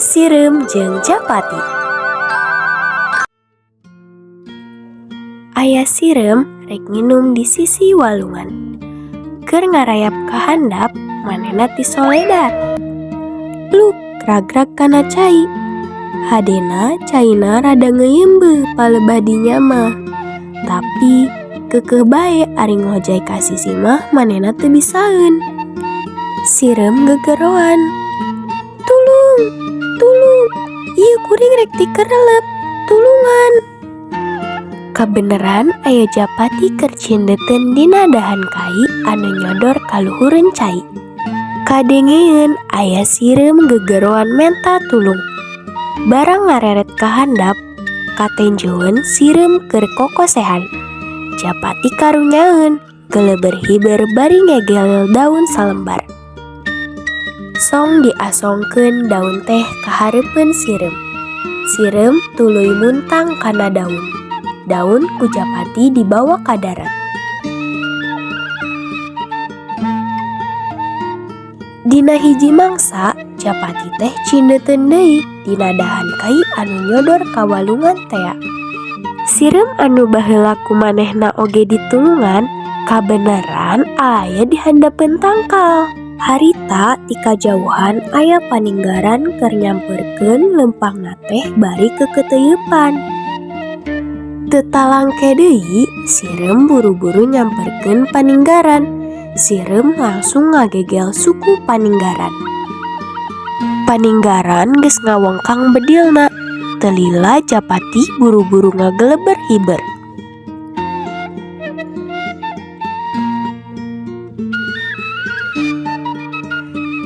Sireum jeung Japati. Aya sireum rek nginum di sisi walungan. Keur ngarayap ka handap, manehna tisoledar. Pluk ragrag kana cai. Hadena caina rada ngeuyeumbeung palebah dinya mah. Tapi keukeuh bae ari ngojay ka sisi mah manehna teu bisaeun. Sireum gegeroan. "Tulung, tulung, ieu kuring rek tikerelep, tulungan." Kabeneran aya japati keur cindeuteun dina dahan kai anu nyodor ka luhureun cai. Kadengeeun aya sireum gegeroan menta tulung. Barang ngareret ka handap, katenjoeun sireum keur kokosehan. Japati karunyaeun, geleber hiber bari ngegel daun salembar. Song diasongkeun daun teh ka hareupeun sireum. Sireum tuluy muntang kana daun. Daun ku Japati dibawa ka darat. Dina hiji mangsa, Japati teh cindeuteun deui dina dahan kai anu nyodor ka walungan tea. Sireum anu baheula ku manehna oge ditulungan, kabeneran aya di handapeun tangkal. Harita ti kajauhan aya paninggaran keur nyamperkeun leumpangna teh bari kekeuteuyepan. Teu talangke deui, sireum buru-buru nyamperkeun paninggaran. Sireum langsung ngagegel suku paninggaran. Paninggaran geus ngawengkang bedilna. Teu lila Japati buru-buru ngageleber hiber.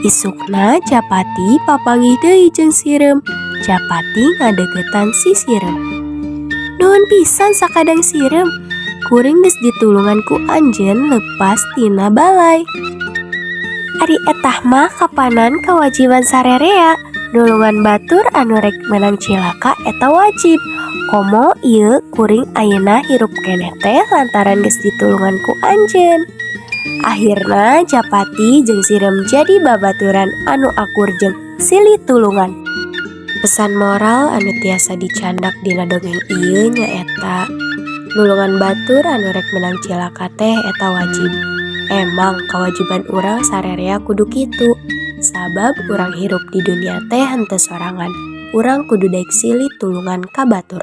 Isukna Japati papanggih deui jeung sireum. Japati ngadeuketan si sireum. "Nuhun pisan sakadang sireum, kuring geus ditulungan ku anjeun leupas tina balai." "Ari etah mah kapanan kawajiban sarerea, nulungan batur anu rek meunang cilaka eta wajib. Komo ieu kuring ayeuna hirup keneh teh lantaran geus ditulungan ku anjeun." Akhirna Japati jeung sireum jadi babaturan anu akur jeung silih tulungan. Pesan moral anu tiasa dicandak dina dongeng ieu nyaeta nulungan batur anu rek meunang cilaka teh eta wajib. Emang kawajiban urang sarerea kudu kitu, sabab urang hirup di dunia teh henteu sorangan. Urang kudu daek silih tulungan ka batur.